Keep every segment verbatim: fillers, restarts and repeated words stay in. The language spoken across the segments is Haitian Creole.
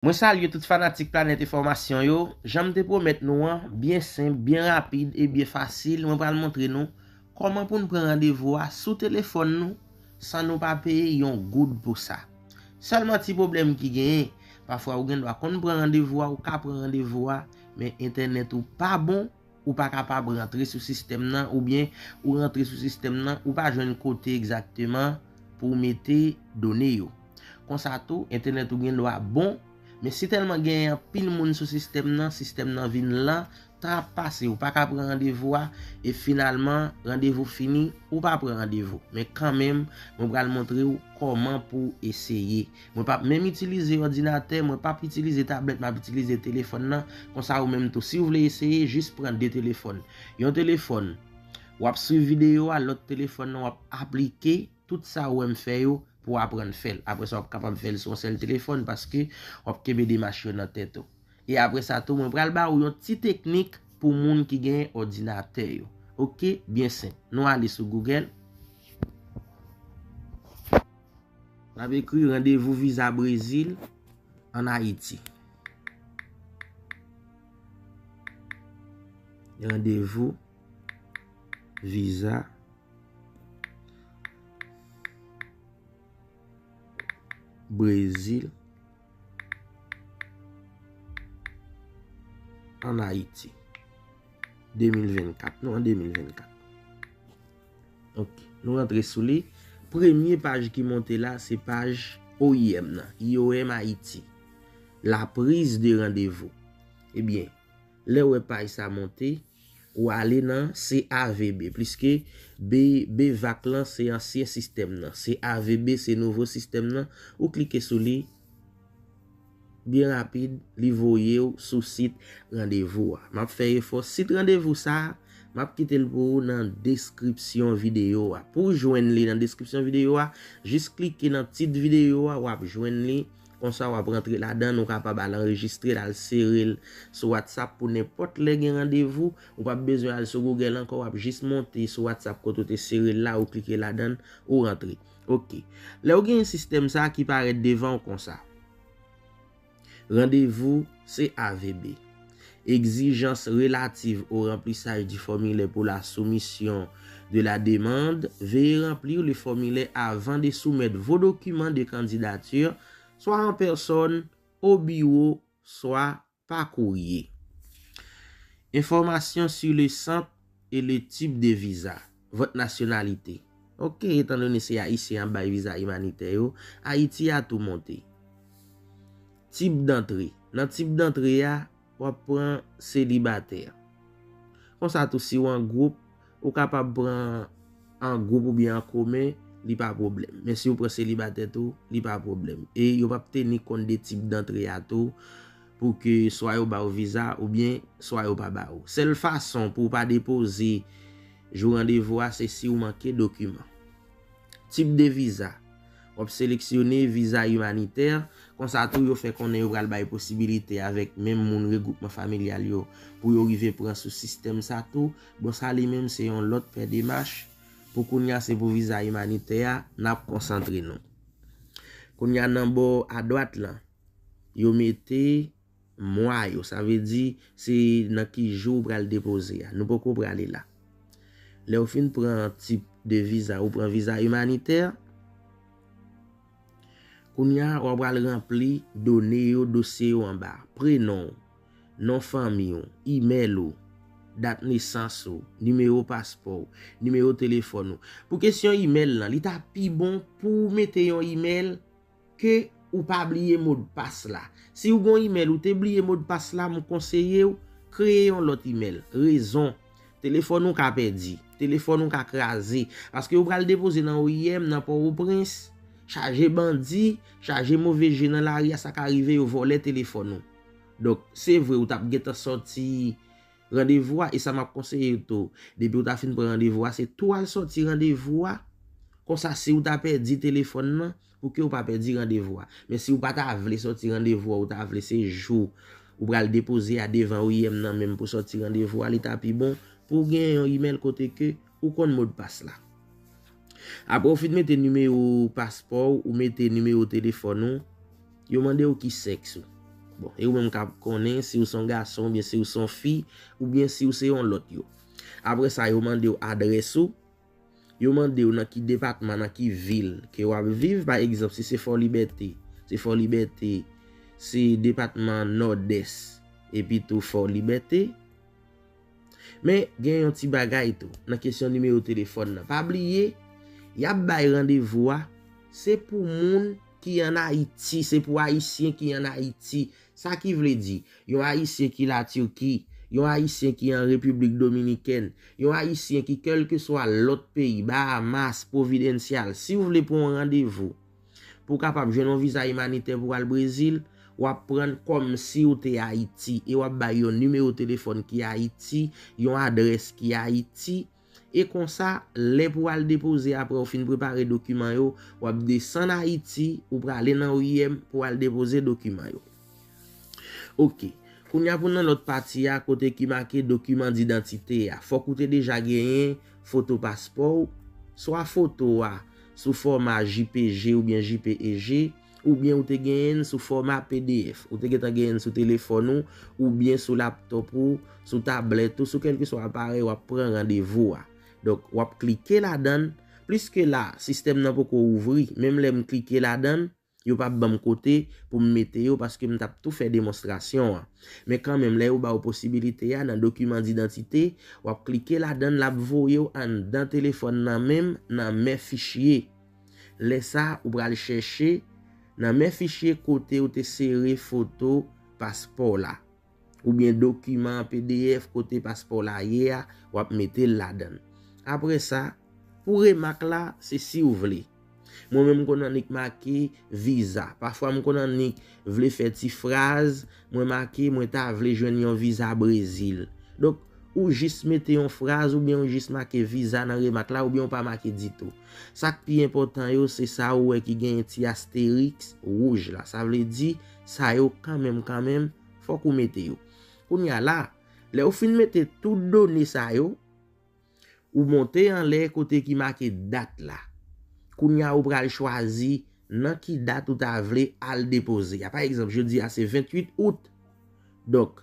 Mwen salye tout fanatik Planèt Enfòmasyon yo. Jan m te pwomèt nou an, byen senp, byen rapid e byen fasil, mwen pral montre nou kòman pou n pran randevou a sou telefòn nou san nou pa peye yon goud pou sa. Sèlman ti pwoblèm ki genyen, pafwa ou gen dwa konn pran randevou a, ou ka pran randevou a, men entènèt ou pa bon, ou pa kapab rantre sou sistèm nan, oubyen ou rantre sou sistèm nan, ou pa jwenn kote egzakteman pou w mete done yo. Konsa tou, entènèt ou gen dwa bon, men si tèlman gen anpil moun sou sistèm nan, sistèm nan vin lan, tan ap pase, ou pa ka pran randevou a, e finalman, randevou fini, ou pa pran randevou. Men kanmenm, mwen pral montre w kòman pou w eseye. Mwen p ap menm itilize òdinatè, mwen p ap itilize tablèt, m ap itilize telefòn nan. Konsa ou menm tou, si w vle eseye, jis pran de telefòn. Yon telefòn, w ap swiv videyo a, lòt telefòn nan, w ap aplike tout sa ou wè m fè yo pou w aprann fè l. Apre sa, w ap kapab fè l sou yon sèl telefòn paske w ap kenbe demach yo nan tèt ou. E apre sa tou, mwen pral ba ou yon ti teknik pou moun ki gen òdinatè yo. Oke, byen senp. Nou ale sou Google. N ap ekri randevou viza Brezil an Ayiti. Randevou viza Brezil an Ayiti. De mil vennkat, nou an de mil vennkat. Ok, nou rantre sou li. Premye paj ki monte la, se paj O I M nan, I O M Ayiti. La prise de rendez-vous. Ebyen, lè w wè paj sa monte, ou ale nan C A V B, pliske B, B vak lan se ansyen sistèm nan. C A V B se nouvo sistèm nan. Ou klike sou li, byen rapid, li voye w sou sit randevou a. M ap fè efò. Sit randevou sa a, m ap kite l pou ou nan deskripsyon videyo a. Pou w jwenn li nan deskripsyon videyo a, jis klike nan tit videyo a, w ap jwenn li. Konsa, w ap rantre ladan l, ou kapab al anrejistre l, al sere l sou WhatsApp pou nenpòt lè gen randevou. Ou p ap bezwen al sou Google ankò, w ap jis monte sou WhatsApp kote w te sere l la, ou klike ladan l, ou rantre. Ok. Lè w gen sistèm sa a ki parèt devan w konsa. Rendez-vous C A V B. Exigence relative au remplissage du formulaire pour la soumission de la demande. Veuillez remplir le formulaire avant de soumettre vos documents de candidature, soit en personne, au bureau, soit par courrier. Informations sur le centre et le type de visa. Votre nationalité. Ok, etandone se Ayisyen ap bay viza imanitè yo, Ayiti a tou monte. Tip dantre. Nan tip dantre a, w ap pran selibatè. Konsa tou, si w an gwoup, ou kapab pran an gwoup oubyen an komen, li pa pwoblèm. Men si w pran selibatè tou, li pa pwoblèm. E yo p ap teni kont de tip dantre a tou, pou ke swa yo ba w viza oubyen swa yo pa ba w. Sèl fason pou w pa depoze jou randevou a, se si w manke dokiman. Tip de viza. W ap seleksyone viza imanitè. Konsa tou, yo fè konnen yo pral bay posibilite avèk menm moun regwoupman familyal yo pou yo rive pran sou sistèm sa tou. Bon, sa li menm se yon lòt pè demach. Pou kounye a, se pou viza imanitè a, n ap konsantre nou. Kounye a, nan bò adwat lan, yo mete mwa yo. Sa vle di, se nan ki jou ou pral depoze a. Nou poko prale la. Lè w fin pran tip de viza, ou pran viza imanitè. Kounye a, w ap pral ranpli done yo, dosye yo anba. Prenon w, non fanmi w, imèl ou, dat nesans ou, nimewo paspò w, nimewo telefòn ou. Pou kesyon imèl lan, li ta pi bon pou w mete yon imèl ke ou pa bliye modpas la. Si w gon imèl ou te bliye modpas la, m konseye w kreye yon lòt imèl. Rezon, telefòn ou ka pèdi, telefòn ou ka kraze, paske ou pral depoze nan O I M nan Pòtoprens, chaje bandi, chaje move je nan lari a, sa ka rive yo vòlè telefòn ou. Donk, se vre ou t ap gentan sòti randevou a, e sa m ap konseye w tou, depi w ta fin pran randevou a, se tou al sòti randevou a. Konsa, si w ta pèdi telefòn nan, pou ke w pa pèdi randevou a. Men si w pa ta vle sòti randevou a, ou ta vle se jou ou pral depoze a devan O I M nan menm pou sòti randevou a, li ta pi bon pou w gen yon imèl kote ke ou konn modpas la. Apre w fin mete nimewo paspò w, ou mete nimewo telefòn ou, yo mande w ki sèks ou. Bon, e ou menm k ap konnen si w se yon gason oubyen si w se yon fi, oubyen si w se yon lòt yo. Apre sa, yo mande w adrès ou, yo mande w nan ki depatman, nan ki vil ke w ap viv. Pa egzanp, si se Fò Libète, se Fò Libète, se depatman Nòdès, epi tou Fò Libète. Men gen yon ti bagay tou nan kesyon nimewo telefòn nan. Pa bliye, y ap bay randevou a, se pou moun ki ann Ayiti, se pou Ayisyen ki ann Ayiti. Sa ki vle di, yon Ayisyen ki Latiki, yon Ayisyen ki an Repiblik Dominikèn, yon Ayisyen ki kèlkeswa lòt peyi, Bahamas, Providencial, si w vle pran yon randevou pou w kapab jwenn yon viza imanitè pou w al Brezil, w ap pran kòmsi w te Ayiti e w ap bay yon nimewo telefòn ki Ayiti, yon adrès ki Ayiti, e konsa, lè pou w al depoze, apre w fin prepare dokiman yo, w ap desann Ayiti, ou prale nan O I M pou w al depoze dokiman yo. Oke. Kounye a pou nan lòt pati a, kote ki make dokiman didantite a. Fòk ou te deja genyen foto paspò w, swa foto a sou fòma J P G oubyen J P E G, oubyen ou te genyen l sou fòma P D F. Ou te gentan genyen l sou telefòn ou, oubyen sou laptòp ou, sou tablèt ou, sou kèlkeswa aparèy w ap pran randevou a. Donk, w ap klike ladan l. Pliske la, sistèm nan poko ouvri. Menm lè m klike ladan l, yo p ap ban m kote pou m mete yo paske m t ap tou fè demonstrasyon an. Men kanmenm, lè yo ba w posibilite a nan dokiman didantite, w ap klike ladan l, l ap voye w anndan telefòn nan menm, nan men fichye. Lè sa, ou pral chèche nan men fichye kote w te sere foto paspò la, oubyen dokiman P D F kote paspò la ye a, w ap mete l ladan l. Apre sa, pou remak la, se si w vle. Mwen menm, m konn annik make viza. Pafwa, m konn annik vle fè ti fraz, mwen make, mwen ta vle jwenn yon viza Brezil. Donk, ou jis mete yon fraz oubyen ou jis make viza nan remak la oubyen ou pa make ditou. Sa k pi enpòtan yo, se sa ou wè ki genyen ti asteriks wouj la. Sa vle di, sa yo kanmenm, kanmenm, fòk ou mete yo. Kounye a la, lè ou fin mete tout done sa yo, ou monte anlè kote ki make dat la. Kounye a ou pral chwazi nan ki dat ou ta vle al depoze a. Pa egzanp, jodi a se venntuit out. Donk,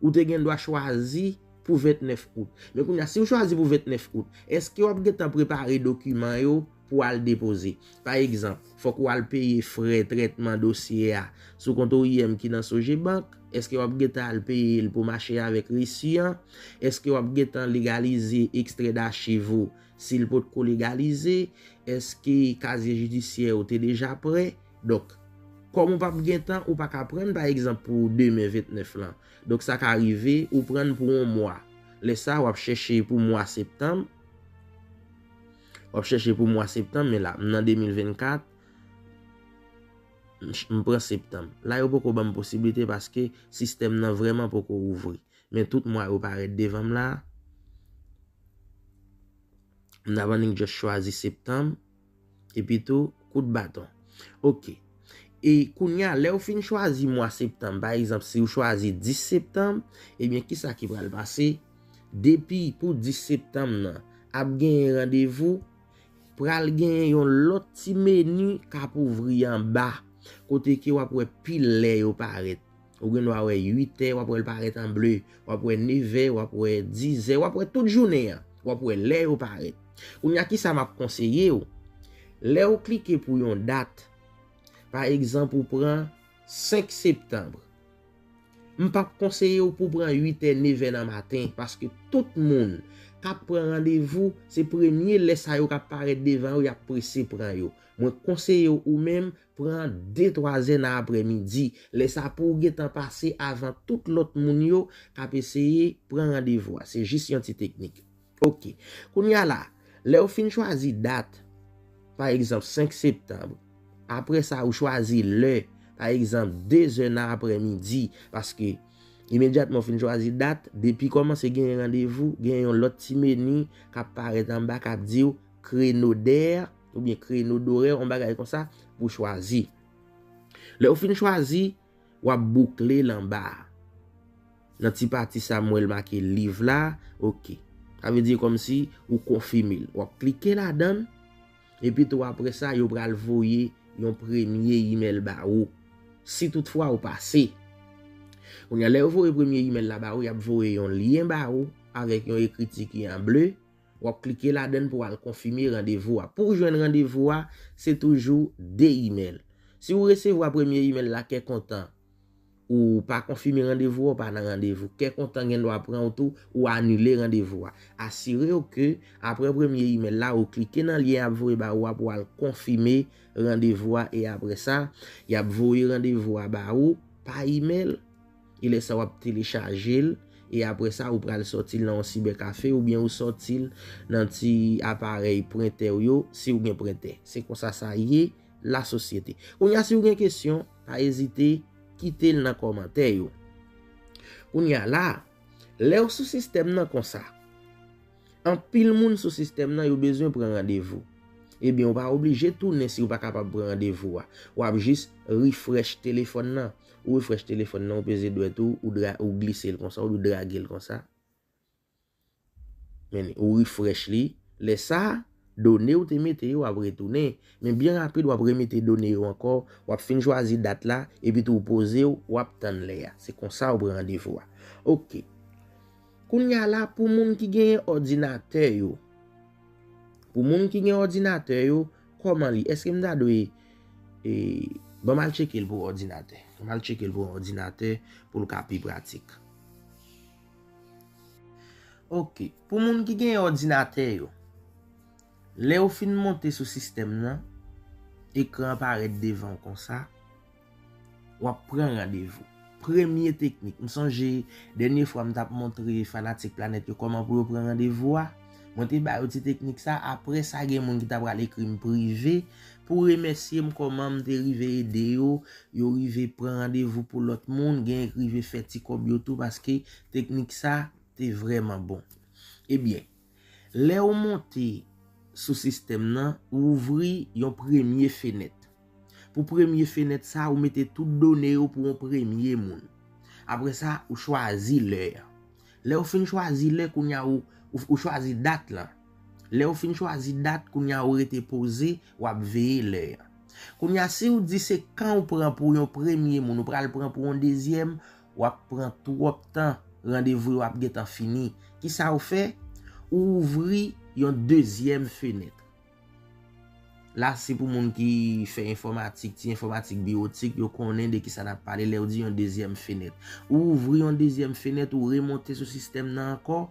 ou te gen dwa chwazi pou vennèf out. Men kounye a, si w chwazi pou vennèf out, èske w ap gentan prepare dokiman yo pou al depoze? Pa egzanp, fòk ou al peye frè trètman dosye a sou kont O I M ki nan Sogebank. Èske w ap gentan al peye l pou mache avèk resi an? Èske w ap gentan legalize ekstrè dachiv ou si l potko legalize? Èske kazye jidisyè ou te deja prè? Donk, kòm ou p ap gen tan, ou pa ka pran, pa egzanp, pou demen vennèf lan. Donk, sa ka rive, ou pran pou yon mwa. Lè sa, w ap chèche pou mwa septanm. W ap chèche pou mwa septanm, men la, m nan de mil vennkat, m ch-, m pran septanm. La, yo poko ban m posiblite paske sistèm nan vrèman poko ouvri. Men tout mwa yo parèt devan m la. M t ap annik just chwazi septanm. Epi tou, kout baton. Oke. E kounye a, lè w fin chwazi mwa septanm, pa egzanp, si w chwazi dis septanm, ebyen, kisa ki pral pase? Depi pou dis septanm nan, ap genyen randevou, pral genyen yon lòt ti meni k ap ouvri anba, kote ke w ap wè pil lè yo parèt. Ou gen dwa wè uit è, w ap wè l parèt an ble. W ap wè nevè, w ap wè dizè, w ap wè tout jounen an. W ap wè lè yo parèt. Kounye a, kisa m ap konseye w? Lè w klike pou yon dat, pa egzanp, ou pran senk septanm, m p ap konseye w pou w pran uit è, nevè nan maten, paske tout moun k ap pran randevou, se premye lè sa yo k ap parèt devan yo, y ap prese pran yo. Mwen konseye w ou menm, pran de, twa zè nan aprèmidi. Lè sa pou w gentan pase avan tout lòt moun yo k ap eseye pran randevou a. Se jis yon ti teknik. Oke. Kounye a la, lè w fin chwazi dat, pa egzanp, senk septanm, apre sa, ou chwazi lè, pa egzanp, de zè nan aprèmidi, paske imedyatman w fin chwazi dat, depi kòmanse genyen randevou, gen yon lòt ti meni k ap parèt anba k ap di w kreno dè oubyen kreno dorè, yon bagay konsa, pou chwazi. Lè w fin chwazi, w ap boukle l anba a. Nan ti pati sa m wè l make liv la, oke. Sa vle di kòmsi ou konfime l. W ap klike ladan l, epi tou apre sa, yo pral voye yon premye imèl ba ou. Si toutfwa ou pase. Kounye a, lè yo voye premye imèl la ba ou, y ap voye yon lyen ba ou avèk yon ekriti ki an ble. W ap klike ladan l pou w al konfime randevou a. Pou w jwenn randevou a, se toujou de imèl. Si w resevwa premye imèl la kè kontan, ou pa konfime randevou a, ou pa nan randevou. Kè kontan gen dwa pran w tou, ou anile randevou a. Asire w ke apre premye imèl la, ou klike nan lyen y ap voye ba ou a pou w al konfime randevou a. E apre sa, y ap voye randevou a ba ou pa imèl. E lè sa w ap telechaje l. E apre sa, ou pral sòti l nan yon sibèkafe oubyen ou sòti l nan ti aparèy prentè w yo, si w gen prentè. Se konsa sa ye, lasosyete. Kounye a, si w gen kesyon, pa ezite, kite l nan kòmantè yo. Kounye a la, lè w sou sistèm nan konsa, anpil moun sou sistèm nan yo bezwen pran randevou. Ebyen, ou pa oblije tounen si w pa kapab pran randevou a. W ap jis refresh telefòn nan. Ou refresh telefòn nan, ou peze dwèt ou, ou, dra, ou glise l konsa, ou drage l konsa. Men, ou refresh li. Lè sa, done w te mete yo ap retounen. Men byen rapid, w ap remete done yo ankò, w ap fin chwazi dat la, epi tou w poze w, w ap tann lè a. Se konsa w pran randevou a. Oke. Kounye a la, pou moun ki genyen òdinatè yo, pou moun ki gen òdinatè yo, kòman li? Èske m ta dwe, e, ban m al tcheke l pou òdinatè? Ban m al tcheke l pou òdinatè pou l ka pi pratik. Oke. Pou moun ki gen òdinatè yo, lè w fin monte sou sistèm nan, ekran an parèt devan w konsa, w ap pran randevou. Premye teknik, m sonje dènye fwa m t ap montre fanatik Planèt yo kòman pou yo pran randevou a. Mwen te ba yo ti teknik sa, apre sa gen moun ki ta pral ekri m prive pou remèsye m kòman m te rive ede yo, yo rive pran randevou pou lòt moun, gen k rive fè ti kòb yo tou paske teknik sa te vrèman bon. Ebyen, lè w monte sou sistèm nan, ou ouvri yon premye fenèt. Pou premye fenèt sa, ou mete tout done yo pou yon premye moun. Apre sa, ou chwazi lè a. Lè w fin chwazi lè, kounye a ou, ou, ou chwazi dat lan. Lè w fin chwazi dat, kounye a ou rete poze, w ap veye lè a. Kounye a, si w di se kan w pran pou yon premye moun, ou pral pran pou yon dezyèm, w ap pran twòp tan, randevou yo ap gentan fini. Kisa w fè? Ou ouvri yon dezyèm fenèt. La, se pou moun ki fè enfòmatik, ti enfòmatik biwotik, yo konnen de kisa n ap pale lè yo di yon dezyèm fenèt. Ou ouvri yon dezyèm fenèt, ou remonte sou sistèm nan ankò,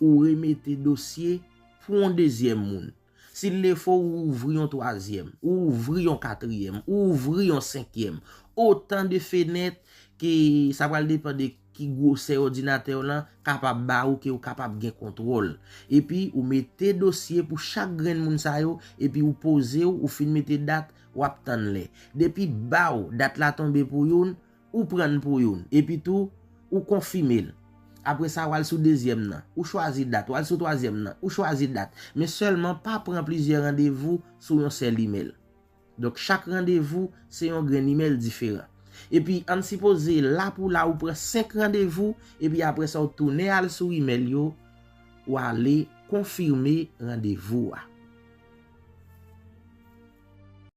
ou remete dosye pou yon dezyèm moun. Si l lefo, ou ouvri yon twazyèm, ou ouvri yon katriyèm, ou ouvri yon senkyèm. Otan de fenèt ke sa pral depann de ki gwosè òdinatè w lan kapab ba ou, ke ou kapab gen kontwòl. Epi, ou mete dosye pou chak grenn moun sa yo, epi ou poze w, ou fin mete dat, w ap tann lè. Depi ba w, dat la tonbe pou youn, ou pran l pou youn. Epi tou, ou konfime l. Apre sa, w al sou dezyèm nan, ou chwazi dat, w al sou twazyèm nan, ou chwazi dat. Men sèlman pa pran plizyè randevou sou yon sèl imèl. Donk, chak randevou, se yon grenn imèl diferan. Epi, ann sipoze, la pou la, ou pran senk randevou, epi apre sa, ou tounen al sou imèl yo, ou ale konfime randevou a.